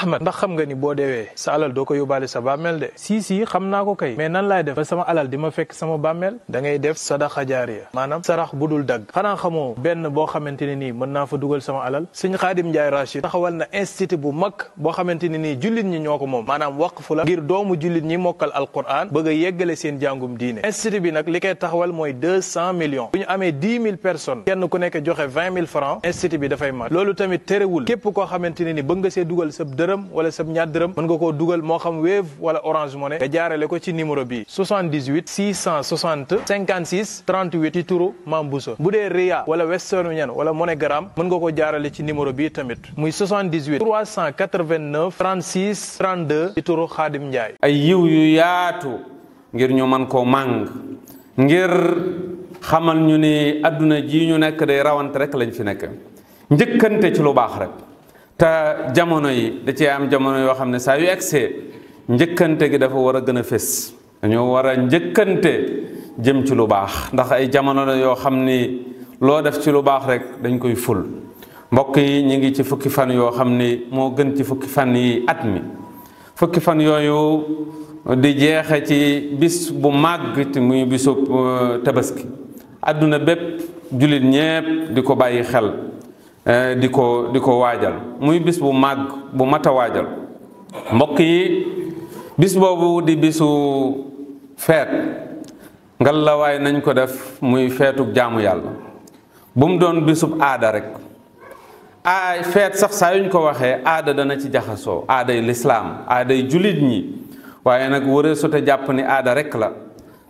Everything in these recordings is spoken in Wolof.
Ahmad ndax xam nga ni boo deewee sa alal doo ko yóbbaale sa bàmmeel de. si xam naa ko kay mais nan laay def ba sama alal di ma fekk sama bàmmeel. da ngay def sadaqa jaariya maanaam sarax bu dul dagg. xanaa xamoo benn boo xamante ne nii mën naa fa dugal sama alal. Sëñ Xaadim Njaay Rachid taxawal na institut bu mag boo xamante ne nii jullit ñi ñoo ko moom maanaam waqfu la ngir doomu jullit ñi mokkal alquran bëgg a yeggale seen jàngum diine. institut bi nag li koy taxawal mooy 200 millions bu ñu amee 10 000 personnes kenn ku nekk joxe 20 000 francs institut bi dafay mat. loolu tamit terewul képp koo xamante ne ni bëgg nga see dugal sab dërëm wala sab ñaar dërëm mën nga koo dugal moo xam Wave wala Orange Money nga jaarale ko ci numéro bi 78 660 56 38 ci turu Mame Bousso. bu dee Ria wala Western Union wala MoneyGram mën nga ko jaarale ci numéro bi tamit muy 78 389 36 32 ci turu Xaadim Njaay. ay yiw yu yaatu ngir ñu mën koo màng ngir xamal ñu ni adduna ji ñu nekk day rawante rek lañ fi nekk njëkkante ci lu baax rek te jamono yi da cee am jamono yoo xam ne saa yu egsee njëkkante gi dafa war a gën a fés dañoo war a njëkkante jëm ci lu baax ndax ay jamono la yoo xam ni loo def ci lu baax rek dañ koy ful. mbokk yi ñu ngi ci fukki fan yoo xam ni moo gën ci fukki fan yi at mi fukki fan yooyu di jeexe ci bis bu màgg te muy bisu tabaski adduna bépp jullit ñépp di ko bàyyi xel di ko waajal muy bis bu màgg bu mat a waajal. mbokk yi bis boobu di bisu feet ngallaawaay nañ ko def muy feetuk jaamu yàlla bu mu doon bisub aada rek. ay feet sax saa yuñ ko waxee aada dana ci jaxasoo aaday lislaam aaday jullit ñi waaye nag wëree sote jàpp ni aada rek la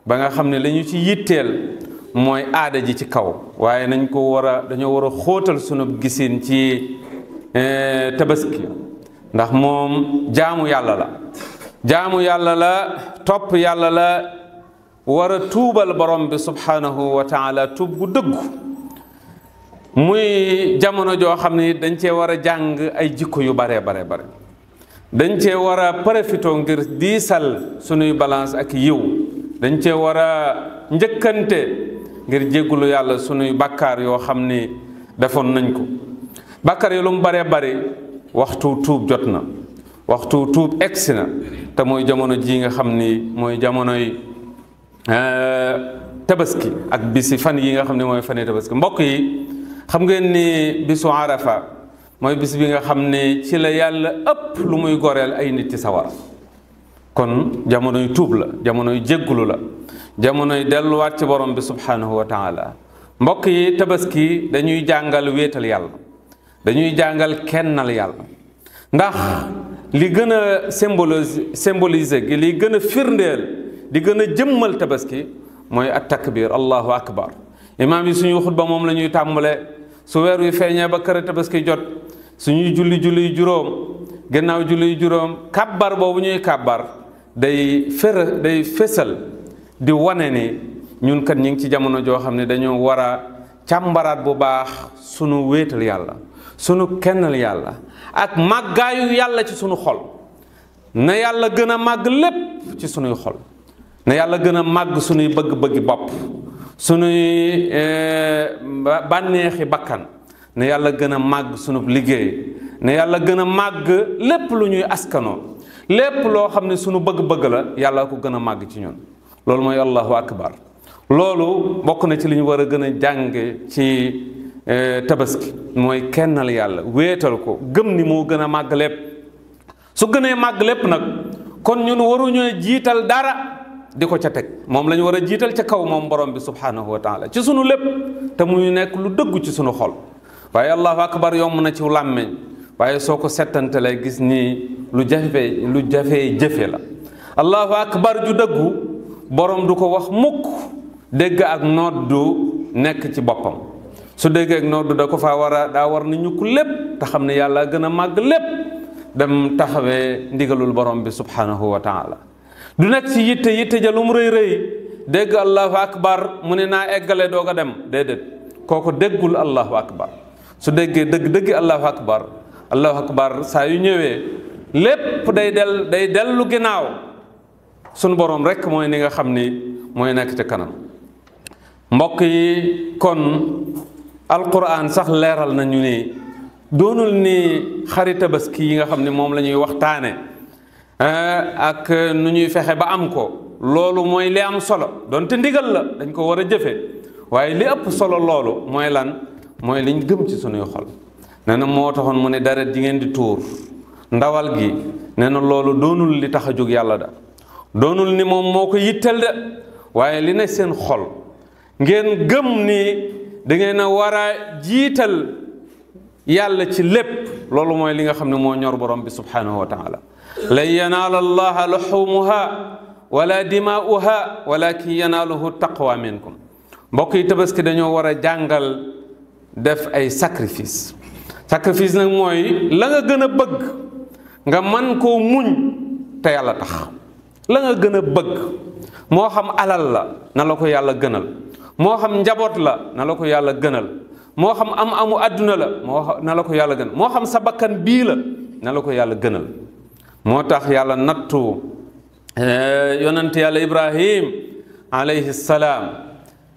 ba nga xam ne la ñu ci yitteel mooy aada ji ci kaw waaye nañ ko dañoo war a xóotal sunu gisin ci tabaski ndax moom jaamu yàlla la topp yàlla la war a tuubal borom bi subhanahu wa taala tuub gu dëggu muy jamono joo xam ne dañ cee war a jàng ay jikko yu bare dañ cee war a profitoo ngir diisal sunuy balance ak yiw dañ cee war a njëkkante ngir jéggulu yàlla sunuy bàkkaar yoo xam ni defoon nañ ko. bàkkaar yi lu mu bare waxtu tuub jot na waxtu tuub egsi na te mooy jamono ji nga xam ni mooy jamonoy tabaski ak bisi fan yi nga xam ne mooy fani tabaski. mbokk yi xam ngeen ni bisu arafa mooy bis bi nga xam ne ci la yàlla ëpp lu muy goreel ay nit ci sawar kon jamonoy tuub la jamonoy jéggulu la jamonoy delluwaat ci borom bi subhanahu wa taala. mbokk yi tabaski dañuy jàngal wéetal yàlla dañuy jàngal kennal yàlla ndax li gën a symboliser gi li gën a firndeel di gën a jëmmal tabaski mooy at takbir allahu akbar. imaam yi suñuy xutba moom la ñuy tàmbale su weer wi feeñee ba kër tabaski jot suñuy julli juróom gannaaw julli juróom kàbbar boobu ñuy kàbbar day fésal di wane ni ñun kat ñu ngi ci jamono joo xam ne dañoo war a càmbaraat bu baax sunu wéetal yàlla sunu kennal yàlla ak màggaayu yàlla ci sunu xol na yàlla gën a màgg lépp ci sunuy xol na yàlla gën a màgg sunuy bëgg-bëggi bopp sunuy bànneexi bakkan ne yàlla gën a màgg sunub liggéey ne yàlla gën a màgg lépp lu ñuy askanoo lépp loo xam ne sunu bëgg-bëgg la yàlla ko gën a màgg ci ñun loolu mooy allahu akbar. loolu bokk na ci li ñu war a gën a jànge ci tabaski mooy kennal yàlla wéetal ko gëm ni moo gën a màgg lépp su gënee màgg lépp nag kon ñun waruñoo jiital dara di ko ca teg moom la ñu war a jiital ca kaw moom borom bi subhanahu wa taala ci sunu lépp te muy nekk lu dëggu ci sunu xol waaye allahu akbar yomb na ci làmmeñ waaye soo ko settantalee gis ni lu jafee jëfe la. allahu akbar ju dëggu borom du ko wax mukk dégg ak noddu nekk ci boppam su déggee ak noddu da ko faa daa war na ñukk lépp te xam ne yàlla gën a màgg lépp dem taxawee ndigalul borom bi subhanahu wa taala. du nekk ci yitte ja lu mu rëy dégg allahu akbar mu ne naa eggale doog a dem déedéet kooku déggul allahu akbar su déggee dëgg allahu akbar saa yu ñëwee lépp day dellu ginnaaw sunu borom rek mooy ni nga xam ni mooy nekk ci kanam. mbokk yi kon alquran sax leeral nañu ni doonul ni xari tabaski yi nga xam ne moom la ñuy waxtaane ak nu ñuy fexe ba am ko loolu mooy li am solo donte ndigal la dañ ko war a jëfe waaye li ëpp solo loolu mooy lan mooy liñ gëm ci sunuy xol nee na moo taxoon mu ne deret ji ngeen di tuur ndawal gi nee na loolu doonul li tax a jóg yàlla da doonul ni moom moo ko yittal de waaye li ne seen xol ngeen gëm ni da ngeen a war a jiital yàlla ci lépp loolu mooy li nga xam ne moo ñor borom bi subhanahu wa taala lan yanaala allaha luxumuha wala dimaa'uha walakin yanaaluhu taqwa minkum mbokk yi tabaski dañoo war a jàngal def ay sacrifice nag mooy la nga gën a bëgg nga man koo muñ te yàlla tax la nga gën a bëgg moo xam alal la na la ko yàlla gënal moo xam njaboot la na la ko yàlla gënal moo xam amu àdduna la na la ko yàlla gënal moo xam sa bakkan bii la na la ko yàlla gënal moo tax yàlla nattu yonent yàlla Ibrahim alayhi salaam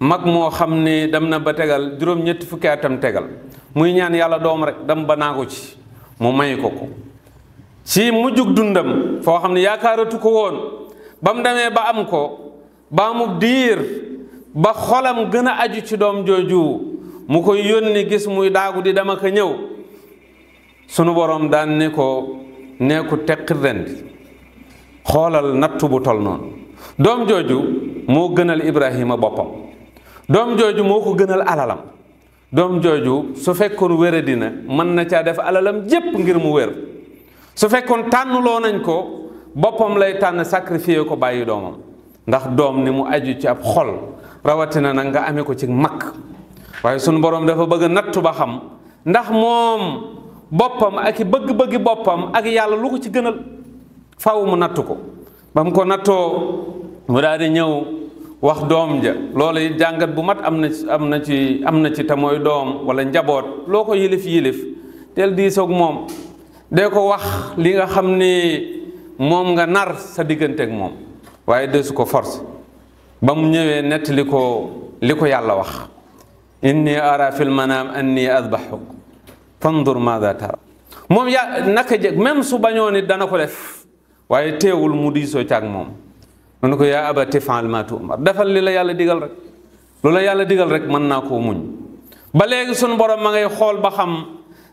mag moo xam ni dem na ba tegal juróom-ñetti fukki atam tegal muy ñaan yàlla doom rek dem ba naagu ci mu may ko ci mujjug dundam foo xam ne yaakaaratu ko woon ba mu demee ba am ko ba mu diir ba xolam gën a aju ci doom jooju mu koy yónni gis muy daagu di dama ko ñëw sunu borom daan ne ko teqi rendi xoolal nattu bu tol noonu doom jooju moo gënal Ibrahima boppam doom jooju moo ko gënal alalam doom jooju su fekkoon wére dina mën na caa def alalam jépp ngir mu wér su fekkoon tànnuloo nañ ko boppam lay tànn sacrifier ko bàyyi doomam ndax doom ni mu aju ci ab xol rawatina nag nga amee ko ci mag waaye sunu borom dafa bëgg nattu ba xam ndax moom boppam ak i bëgg-bëggi boppam ak yàlla lu ko ci gënal faw mu nattu ko ba mu ko nattoo mu daal di ñëw wax doom ja loolu yi jàngat bu mat am na ci te mooy doom wala njaboot loo ko yilif teel diisoog moom dee ko wax li nga xam ni moom nga nar sa digganteeg moom waaye desu ko force ba mu ñëwee nettali ko li ko yàlla wax inni ara fil manam anni adbahuk fandur maada tara moom naka jëg même su bañoo nit dana ko def waaye teewul mu diisoo caag moom mu ne ko yaa abati fa'al ma tu'mar defal li la yàlla digal rek lu la yàlla digal rek mën naa koo muñ ba léegi sunu borom ma ngay xool ba xam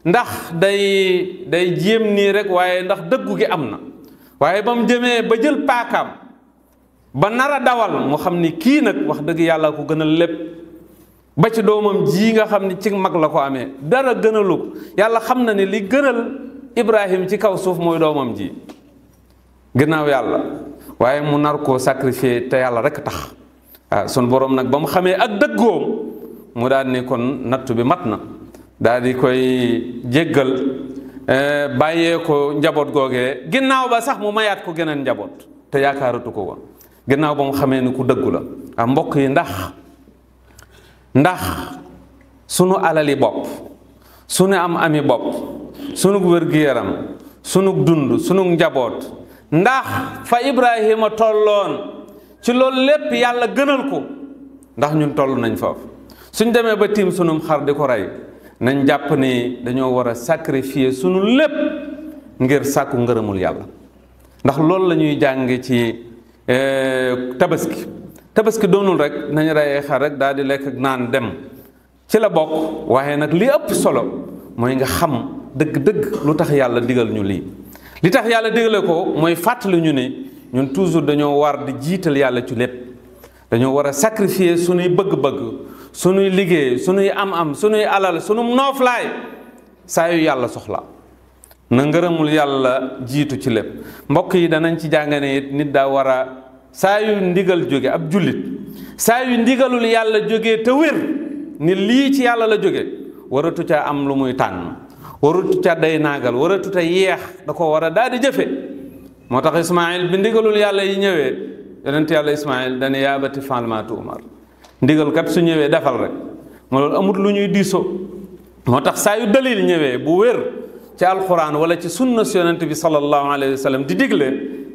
ndax day jéem nii rek waaye ndax dëggu gi am na waaye ba mu jëmee ba jël paakaam ba nar a dawal mu xam ni kii nag wax dëgg yàlla ko gënal lépp ba ci doomam ji nga xam ni ci mag la ko amee dara gënalu ko yàlla xam na ni li gënal Ibrahim ci kaw suuf mooy doomam ji gannaaw yàlla waaye mu nar koo sacrifier te yàlla rek tax waaw sun borom nag ba mu xamee ak dëggoom mu daal ni kon nattu bi mat na daal di koy jéggal bàyyee ko njaboot googee ginnaaw ba sax mu mayaat ko geneen njaboot te yaakaaratu ko woon ginnaaw ba mu xamee ni ku dëggu la ah mbokk yi ndax sunu alali bopp sunu ami bopp sunu wér-gu-yaram sunu dund sunu njaboot ndax fa Ibrahima tolloon ci loolu lépp yàlla gënal ko ndax ñun toll nañ foofu suñ demee ba tiim sunum xar di ko rey nañ jàpp ni dañoo war a sacrifier sunu lépp ngir sàkku ngërëmul yàlla ndax loolu la ñuy jàng ci tabaski doonul rek nañ reyee xar rek daal di lekk ak naan dem ci la bokk waaye nag li ëpp solo mooy nga xam dëgg-dëgg lu tax yàlla digal ñu lii li tax yàlla digale ko mooy fàttali ñu ne ñun toujours dañoo war di jiital yàlla ci lépp dañoo war a sacrifier sunuy bëgg-bëgg sunuy liggéey sunuy am-am sunuy alal sunu nooflaay saa yu yàlla soxla na ngërëmul yàlla jiitu ci lépp mbokk yi danañ ci jàngane it nit daa war a saa yu ndigal jóge ab jullit saa yu ndigalul yàlla jógee te wér ni lii ci yàlla la jóge waratu ca am lu muy tànn waratu ca day naagal waratu ca yeex da ko war a daal di jëfe moo tax Ismaayil bi ndigalul yàlla yi ñëwee yonent yàlla Ismaayil dana yaa abati fa'al maa tu'mar ndigal kat su ñëwee defal rek moo loolu amut lu ñuy diisoo moo tax saa yu dalil ñëwee bu wér ci alquran wala ci sunna si yonent bi sallallahu alayhi wa sallam di digle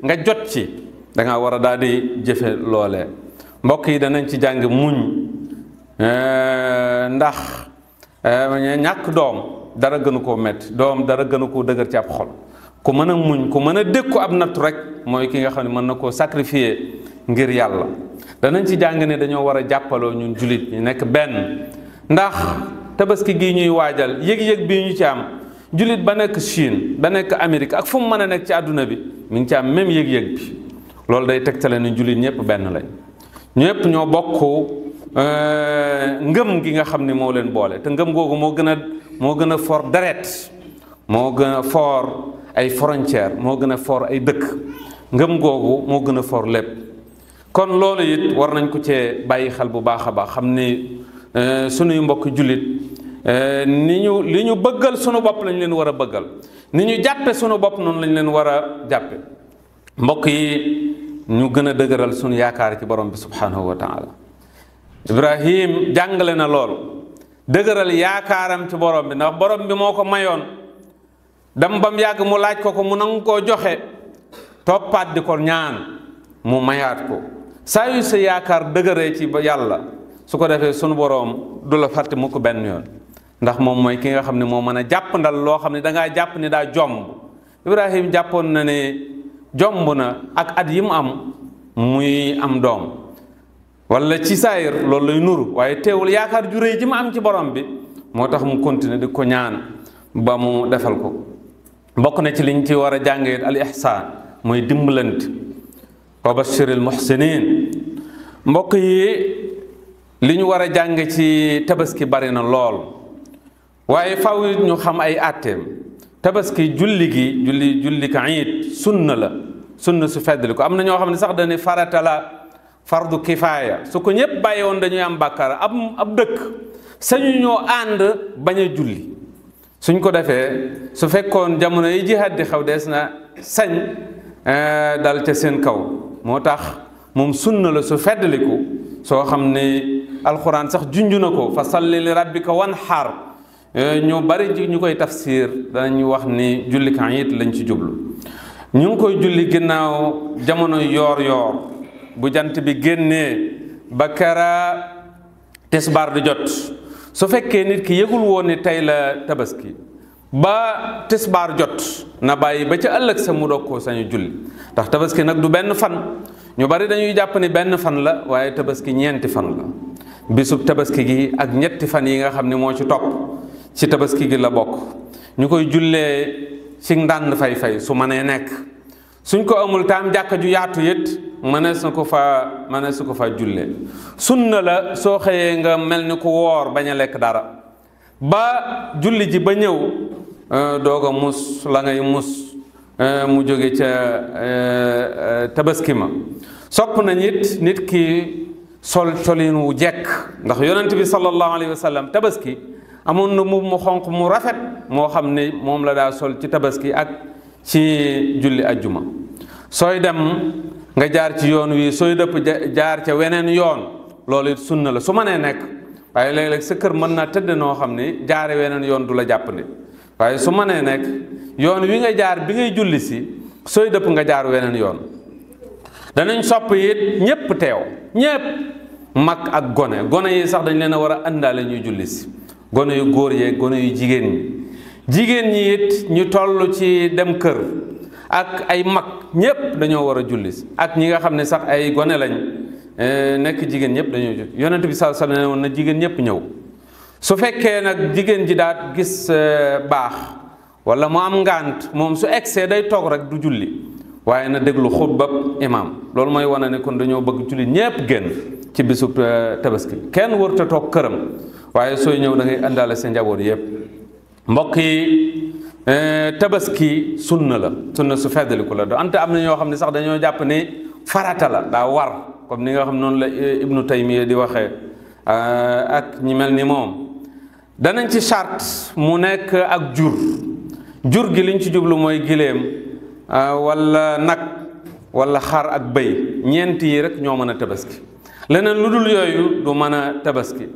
nga jot ci da nga war a daal di jëfe loolee mbokk yi danañ ci jàng muñ ndax ñàkk doom dara gënu koo metti doom dara gënu koo dëgër ci ab xol ku mën a muñ ku mën a dékku ab nattu rek mooy ki nga xam ne mën na koo sacrifier ngir yàlla. danañ ci jàng ne dañoo war a jàppaloo ñun jullit ñu nekk benn ndax tabaski gii ñuy waajal yëg-yëg bii ñu ci am jullit ba nekk Chine ba nekk Amérique ak fu mu mën a nekk ci àdduna bi mi ngi ci am même yëg-yëg bi loolu day tegtale ne jullit ñëpp benn lañ ñëpp ñoo bokk ngëm gi nga xam ni moo leen boole te ngëm googu moo gën a fort deret moo gën a fort ay frontière moo gën a fort ay dëkk ngëm googu moo gën a fort lépp kon loolu it war nañ ko cee bàyyi xel bu baax a baax xam ni sunuy mbokk jullit li ñu bëggal sunu bopp lañ leen war a bëggal ni ñu jàppe sunu bopp noonu lañ leen war a jàppe mbokk yi ñu gën a dëgëral sunu yaakaar ci borom bi subhanahu wa taala Ibrahim jàngale na loolu dëgëral yaakaaram ci borom bi ndax borom bi moo ko mayoon dem bam yàgg mu laaj ko mu nangu koo joxe toppaat di ko ñaan mu mayaat ko saa yu sa yaakaar dëgëree ci yàlla su ko defee sunu borom du la fàtte mu ko benn yoon ndax moom mooy ki nga xam ne moo mën a jàpp ndal loo xam ne dangaa jàpp ni daa jomb Ibrahim jàppoon na ne jomb na ak at yi mu am muy am doom wala ci saayir loolu lay nuru waaye teewul yaakaar ju réy ji mu am ci borom bi moo tax mu continuer di ko ñaan ba mu defal ko bokk na ci liñ ci war a jàngee al ihsaan mooy dimbalante wa bashiril muhsinin mbokk yi li ñu war a jàng ci tabaski bari na lool waaye faw ñu xam ay àtteem tabaski julli ko iid sunna la sunna su feddali ko am na ñoo xam ne sax dañuy farata la fardu kifaaya su ko ñëpp bàyyi woon dañuy am bàkkaar ab dëkk sañu ñoo ànd bañ a julli suñ ko defee su fekkoon jamono yi jihaad di xew dees na sañ dal ca seen kaw moo tax moom sunna la su feddaliku soo xam ne alxuraan sax junju na ko fa salli li rabbika wanhar ñu bari ñu koy tafsir danañu wax ni julli kan it lañ ci jublu ñu ngi koy julli ginnaaw jamono yoor yoor bu jant bi génnee ba kera tisbaar di jot su fekkee nit ki yëgul woon ni tey la tabaski ba tisbaar jot na bàyyi ba ca ëllëg sa mu doog koo sañu julli ndax tabaski nag du benn fan ñu bari dañuy jàpp ni benn fan la waaye tabaski ñeenti fan la bisub tabaski gi ak ñetti fan yi nga xam ne moo ci topp ci tabaski gi la bokk ñu koy jullee ci ndànd fay su mënee nekk suñ ko amul taam jàkka ju yaatu it mënees na ko fa jullee sunna la soo xëyee nga mel ni ku woor bañ a lekk dara ba julli ji ba ñëw doog a mus la ngay mus mu jóge ca tabaski ma sopp nañ it nit ki sol colin wu jekk ndax yonent bi sallallahu alayhi wa sallam tabaski amoon na mu xonq mu rafet moo xam ne moom la daa sol ci tabaski ak ci julli ajjuma sooy dem nga jaar ci yoon wi sooy dëpp jaar ca weneen yoon loolu it sunna la su mënee nekk waaye léeg-léeg sa kër mën naa tëdd noo xam ne jaare weneen yoon du la jàppandi waaye su mënee nekk yoon wi nga jaar bi ngay julli si sooy dëpp nga jaar weneen yoon danañ sopp it ñépp teew ñépp mag ak gone yi sax dañ leen a war a àndaale ñuy julli si gone yu góor yeeg gone yu jigéen ñi it ñu toll ci dem kër ak ay mag ñépp dañoo war a julli si ak ñi nga xam ne sax ay gone lañ nekk jigéen ñëpp dañoo jot yonent bi sallallahu alayhi wasallam ne woon na jigéen ñëpp ñëw su fekkee nag jigéen ji daat gis baax wala mu am ngànt moom su egsee day toog rek du julli waaye na déglu xutbab imam loolu mooy wane ne kon dañoo bëgg julli ñépp génn ci bisub tabaski kenn warut a toog këram waaye sooy ñëw da ngay àndaale sa njaboot yépp mbokk yi tabaski sunna su feddaliku la do ante am na ñoo xam ne sax dañoo jàpp ne farata la daa war comme ni nga xam noonu la Ibnu Taymiya di waxee ak ñi mel ni moom danañ ci charte mu nekk ak jur gi liñ ci jublu mooy giléem wala nag wala xar ak bëy ñeent yi rek ñoo mën a tabaski leneen lu dul yooyu du mën a tabaski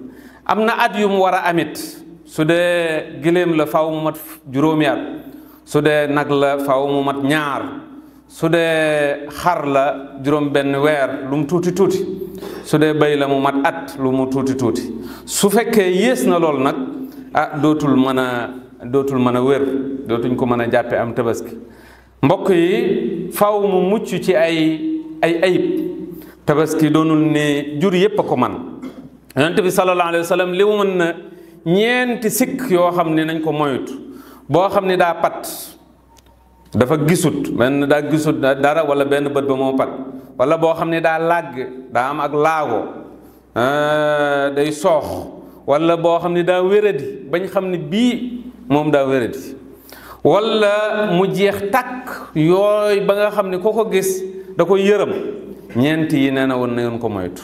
am na at yu mu war a amit su dee giléem la faw mu mat juróomi at su dee nag la faw mu mat ñaar su dee xar la juróom benn weer lu mu tuuti su dee bëy la mu mat at lu mu tuuti su fekkee yées na lool nag dootul mën a dootul mën a wér, dootuñ ko mën a jàppe am tabaski. mbokk yi faw mu mucc ci ay ayib. tabaski doonul ne jur yépp a ko man. yonent bi sallallahu alayhi wa sallam li mu mën na ñeenti sikk yoo xam ne nañ ko moytu. boo xam ne daa pat, dafa gisut, benn daa gisut dara wala benn bët ba moo pat, wala boo xam ne daa làgg, daa am ak laago, day soox, wala boo xam ne daa wéradi bañ xam ne bii moom daa wéradi, wala mu jeex tàkk yooyu ba nga xam ne ko ko gis da koy yërëm. ñeent yi nee na woon na ngeen ko moytu.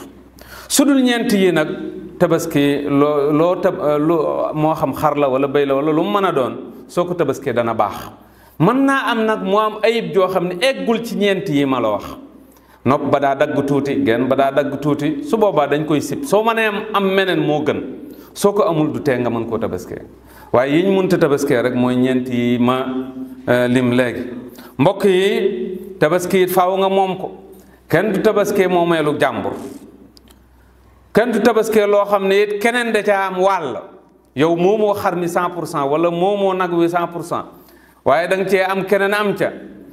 su dul ñeent yi nag tabaski moo xam xar la wala béy la wala lu mu mën a doon, soo ko tabaskee dana baax. mën naa am nag mu am ayib joo xam ne eggul ci ñeent yi ma la wax. nopp ba daa dagg tuuti, genn ba daa dagg tuuti, su boobaa dañ koy sib. soo mënee am meneen moo gën, soo ko amul du tee nga mën koo tabaskee. waaye yiñ mënta tabaskee rek mooy ñeent yi ma lim léegi. mbokk yi tabaski it faaw nga moom ko. kenn du tabaskee moomeelu jàmbur. kenn du tabaskee loo xam ne it keneen da caa am wàll. yow moomoo xar mi 100% wala moomoo nag wi 100%, waaye da nga cee am keneen am ca,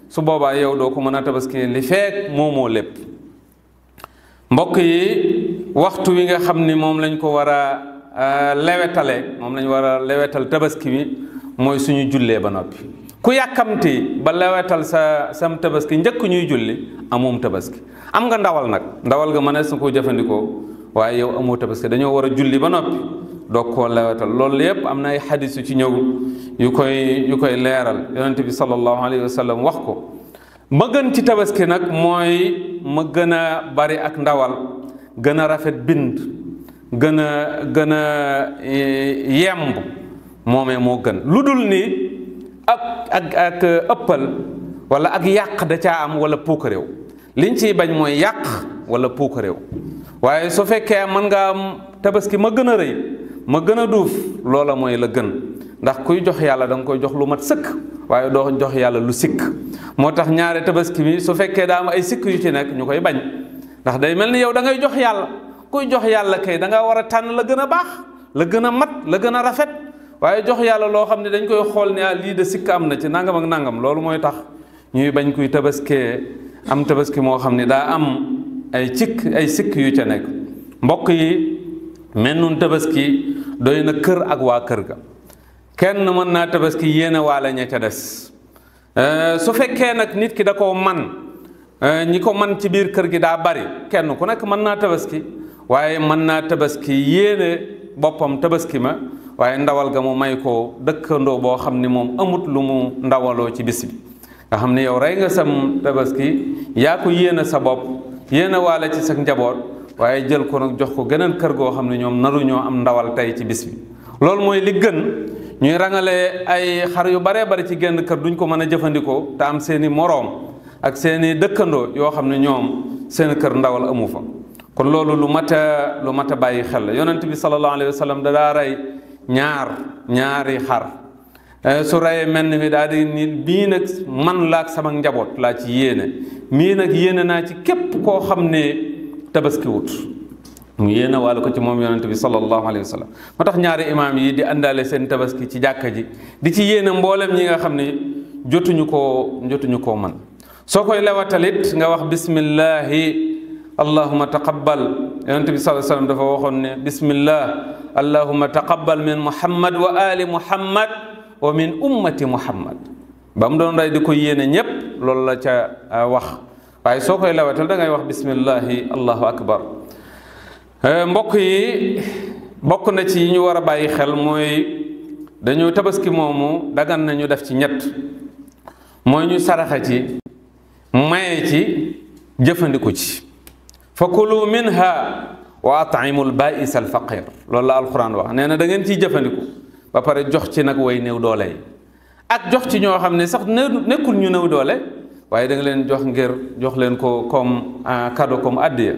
su boobaa yow doo ko mën a tabaskee li feek moomoo lépp. mbokk yi waxtu wi nga xam ni moom lañ ko war a lewetale, moom lañ war a lewetal tabaski bi mooy suñu jullee ba noppi. ku yàkkamti ba lewetal sam tabaski njëkk ñuy julli amoom tabaski. am nga ndawal nag, ndawal nga mënees na koo jëfandikoo, waaye yow amoo tabaski. dañoo war a julli ba noppi doog koo lewetal. loolu yépp am na ay xadis yu ci ñëw yu koy leeral. yonente bi sallallahu alayhi wa sallam wax ko. ma gën ci tabaski nag mooy ma gën a bari ak ndawal, gën a rafet bind, gën a yemb, moomee moo gën. lu dul ni ak ëppal wala ak yàq da caa am wala puukaréew. liñ ciy bañ mooy yàq wala puukaréew. waaye su fekkee mën nga am tabaski ma gën a rëy, ma gën a duuf, loola mooy la gën. ndax kuy jox yàlla da nga koy jox lu mat sëkk, waaye doo jox yàlla lu sikk. moo tax ñaare tabaski bi su fekkee daa am ay sikk yu ci nekk ñu koy bañ, ndax day mel ni yow da ngay jox yàlla. kuy jox yàlla kay da nga war a tànn la gën a baax, la gën a mat, la gën a rafet, waaye jox yàlla loo xam ne dañ koy xool ne lii de sikk am na ci nangam ak nangam. loolu mooy tax ñuy bañ kuy tabaskee am tabaski moo xam ne daa am ay sikk yu ca nekk. mbokk yi mel nun tabaski doy na kër ak waa kër ga. kenn mën naa tabaski yéene waale ña ca des. su fekkee nag nit ki da koo man, ñi ko man ci biir kër gi daa bari, kenn ku nekk mën naa tabaski, waaye mën naa tabaski yéene boppam tabaski ma, waaye ndawal ga mu may ko dëkkandoo boo xam ni moom amut lu mu ndawaloo ci bis bi. nga xam ne yow rey nga sam tabaski, yaa ko yéene sa bopp, yéene waale ci sa njaboot, waaye jël ko nag jox ko geneen kër goo xam ne ñoom naru ñoo am ndawal tey ci bis bi. loolu mooy li gën. ñuy rangale ay xar yu baree bari ci genn kër duñ ko mën a jëfandikoo, te am seeni moroom ak seeni dëkkandoo yoo xam ne ñoom seen kër ndawal amu fa. kon loolu lu mat a bàyyi xel la. yonent bi sallallahu alayhi wa sallam da daa rey ñaari xar. su reyee mel mi daal di ni bii nag man la ak sama njaboot laa ci yéene, mii nag yéene naa ci képp koo xam ne tabaski wut, mu yéene wàlla ko ci moom yonent bi sallallahu alayhi wa sallam. moo tax ñaari imaam yi di àndaale seen tabaski ci jàkka ji di ci yéene mboolem ñi nga xam ne jotuñu koo man. soo koy lewatalit nga wax bismillahi allahumma taqabbal. yonent bi sallallahu alayhi wa sallam dafa waxoon ne bismillah allahumma taqabbal min muhammad wa ali muhammad wa min ummati muhammad. ba mu doon rey di ko yéene ñépp loolu la ca wax. waaye soo koy lewatal da ngay wax bismillahi allahu akbar. mbokk yi bokk na ci yi ñu war a bàyyi xel mooy dañu tabaski moomu dagan nañu def ci ñett. mooy ñu saraxa ci, maye ci, jëfandiku ci. fa kulu minha wa at'imul ba'is al faqir. loolu la alquran wax. nee na da ngeen ciy jëfandiku ba pare jox ci nag way néew doole yi, ak jox ci ñoo xam ne sax nekkul ñu néew doole, waaye da nga leen jox ngir jox leen ko comme cadeau, comme addiya.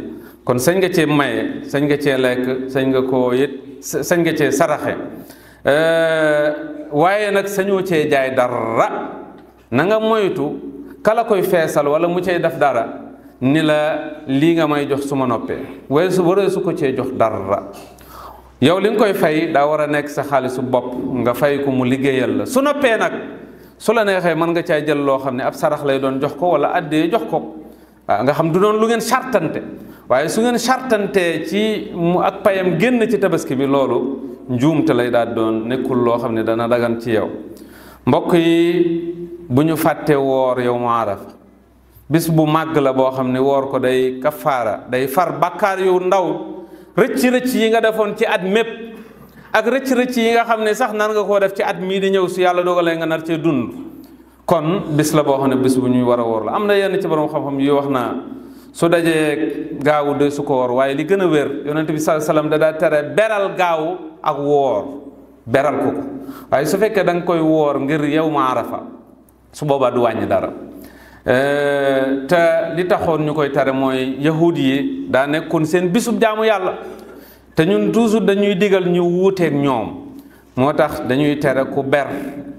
kon sañ nga cee maye, sañ nga cee lekk, sañ nga koo it, sañ nga cee saraxe, waaye nag sañoo cee jaay dara. na nga moytu kala koy feesal wala mu cay def dara ni la lii nga may jox su ma noppee, waaye su waree su ko cee jox dara. yow li nga koy fay daa war a nekk sa xaalisu bopp nga fay ko mu liggéeyal la su noppee nag su la neexee mën nga caa jël loo xam ne ab sarax lay doon jox ko wala addee jox ko waaw nga xam du doon lu ngeen sartante waaye su ngeen sartante ci mu ak payam génn ci tabaski bi loolu njuumte lay daal doon nekkul loo xam ne dana dagan ci yow. mbokk yi bu ñu fàtte woor yow mu arafa bis bu màgg la boo xam ne woor ko day kafaara day far bàkkaar yu ndaw rëcc-rëcc yi nga defoon ci at mépp ak rëcc-rëcc yi nga xam ne sax nar nga koo def ci at mii di ñëw su yàlla dogalee nga nar cee dund. kon bis la boo xam ne bis bu ñuy war a woor la am na yenn ci borom xam-xam yu wax naa su dajee gaawu de su ko woor waaye li gën a wér yonent bi sallallahu alayhi wasallam da daa tere beral gaawu ak woor beral ko waaye su fekkee da nga koy woor ngir yow ma arafa su boobaa du wàññi dara. te li taxoon ñu koy tere mooy yahud yi daa nekkoon seen bisub jaamu yàlla te ñun toujours dañuy digal ñu wuuteeg ñoom moo tax dañuy tere ku ber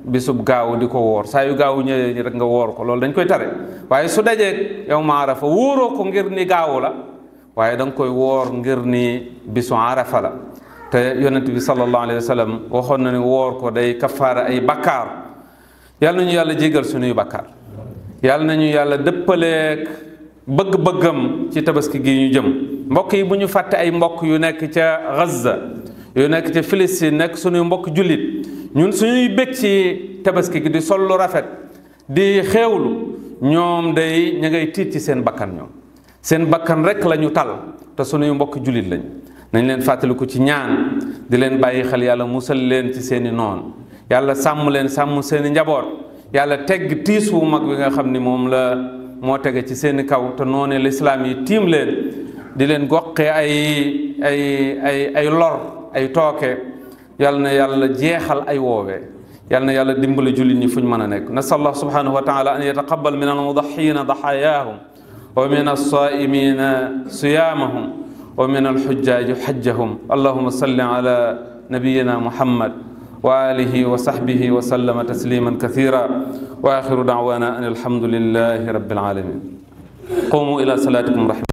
bisub gaawu di ko woor saa yu gaawu ñëwee rek nga woor ko loolu dañ koy tere waaye su dajee yow ma arafa wóoroo ko ngir ni gaawu la waaye da nga koy woor ngir ni bisu arafa la te yonent bi sallallahu alayhi wa sallam waxoon na ni woor ko day kafaara ay bakkaar yàlla nañu yàlla jégal suñuy bakkaar yàlla nañu yàlla dëppaleek bëgg-bëggam ci tabaski gi ñu jëm. mbokk yi bu ñu fàtte ay mbokk yu nekk ca Gaza yu nekk ca Filistin nekk suñuy mbokk jullit ñun suñuy bég ci tabaski gi di sol lu rafet di xéewlu ñoom day ña ngay tiit ci seen bakkan ñoom seen bakkan rek la ñu tal te suñuy mbokk jullit lañ nañ leen fàttaliku ci ñaan di leen bàyyi xel yàlla musal leen ci seeni noon yàlla sàmm leen sàmm seeni njaboot yàlla tegg tiis wu mag bi nga xam ni moom la moo tege ci seeni kaw te noone lislaam yi tiim leen di leen goqee ay lor ay tooke yàlla na yàlla jeexal ay woowee yàlla na yàlla dimbali jullit ñi fu ñu mën a nekk nasallah subhanahu wa taala an yataqabbal min almudaxina daxayaahum wa min alsaimina siyaamahum wa min alxujjaaji xajjahum allahuma salli ala nabiyina muhammad wa alihi wa sahbihi wa sallama tasliman kathira wa axiru da'wana an alhamdulillahi rabbil alamin qumu ila salatikum rahim